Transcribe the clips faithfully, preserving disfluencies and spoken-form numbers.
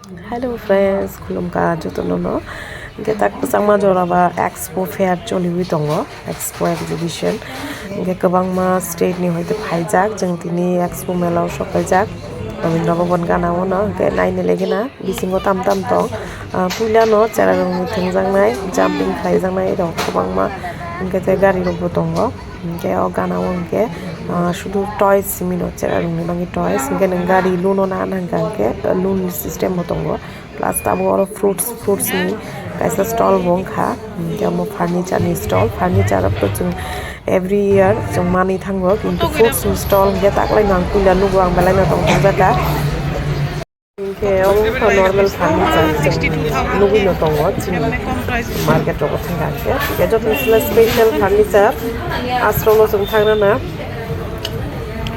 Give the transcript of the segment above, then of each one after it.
Hello friends, khulumkha jotono no. Hwnkhe tak kwchangma jora ba expo fair choliwi tongo, expo exhibition. Hwnkhe kwbangma state ni hoite phaijak, chwng tini expo mela o sok paijak. Rabindra Bhavan gana o no, hwnkhe naini legena bisingo tam tam tong. Ah, puila no chera rok ni thwngjaknai, jumping khlaijaknai rok kwbangma, hwnkhe tei gari rok bo tongo. Hwnkhe o gana o hwnkhe, ah, sudu toys simi no, chera rok ni bagwi toys. Hwnkhe nwng gari loan o na nang kha hwnkhe, ah, loan system bo tongo. Plus tabuk oro fruits, fruits ni kaisa stall bo wngkha. Hwnkhe omo furniture ni stall, furniture rok to chwng every year chwng manwi thango, kintu fruits ni stall hwnkhe taklai no ang puila nugo, ang belai no tong thang jakha. Hwnkhe omo wngkha normal furniture, chwng nugwi no tongo chini market rogo thangkha hwnkhe. Hwnkhe joto sle special furniture aswk no chwng thang rwna.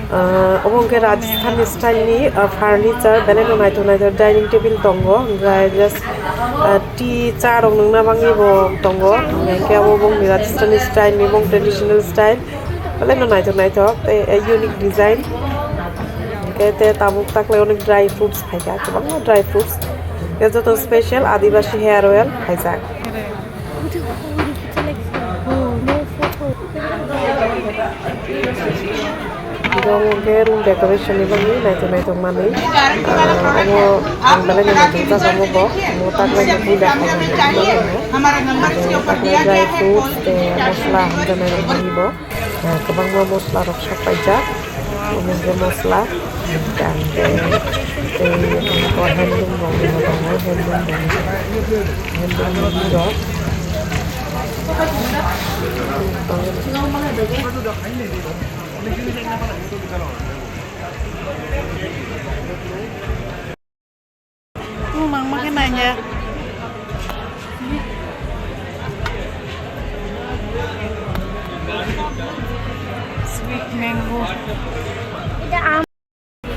Ah, obo hwnkhe Rajasthani style ni, ah, furniture, belai no naithok naithok dining table tongo, hwnkhe just, ah, tea, cha rok nwngna bagwi bo tongo, hwnkhe obo bongni Rajasthani style ni, bong traditional style, belai no naithok naithok tei, eh, unique design. Hwnkhe tei tabuk taklai onek dry fruits phaikha, kwbangma dry fruits, tei joto special Adibasi hair oil phaijak. Oro hwnkhe room decoration ni bagwi naithok naithok manwi. Ah, omo ang belai no naithok jak omo bo. Omo taklai no puila khaijak. Taklai dry fruits tei mosla hamjaknai rok manwi bo. Ah, kwbangma mosla rok sok paijak. Omo hwnkhe mosla. Hwnkhe tei, tei handloom rok bo tongo, handloom rok, handloom rok. Tumang ma khe nanya. Sweet mango.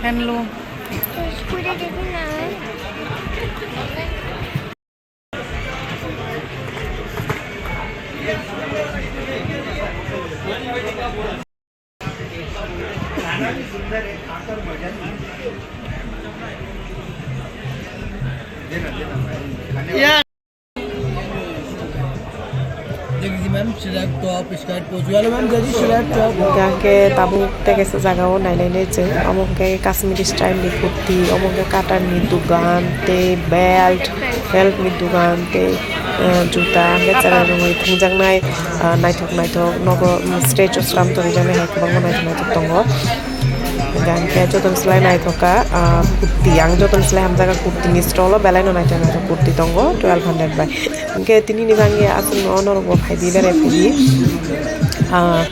Handloom. Hingke tabuk tei kaisa jaga o nai nai nai chwng, omo hingke Kashmiri style ni kurti, omo hingke katar ni dogan tei belt, belt ni dogan tei, eh, juta hingke chwrai rok bai thwngjaknai, ah, naithok naithok nogo, mm, stage o slam tongjaknai hai kwbangma naithok naithok tongo. Hingke ang khe jotono slai naithok kha, ah, kurti, ang jotono slai hamjak kha kurti ni stall o, belai no naithok naithok kurti tongo twelve hundred bai. Hingke tini ni bagwi aswk no norok bo phaidi, berai phaidi, ah,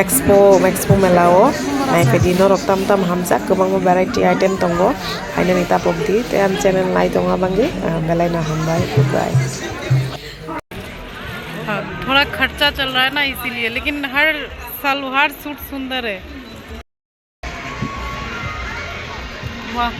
expo, expo mela o nai phaidi norok, tam tam hamjak, kwbangma variety item tongo, phainani tapok di, tei ang channel nai tongma bagwi, ah, belai no hambai, goodbye. हाँ, थोड़ा खर्चा चल रहा है ना, इसीलिए, लेकिन हर साल हर सूट सुंदर है। वाह।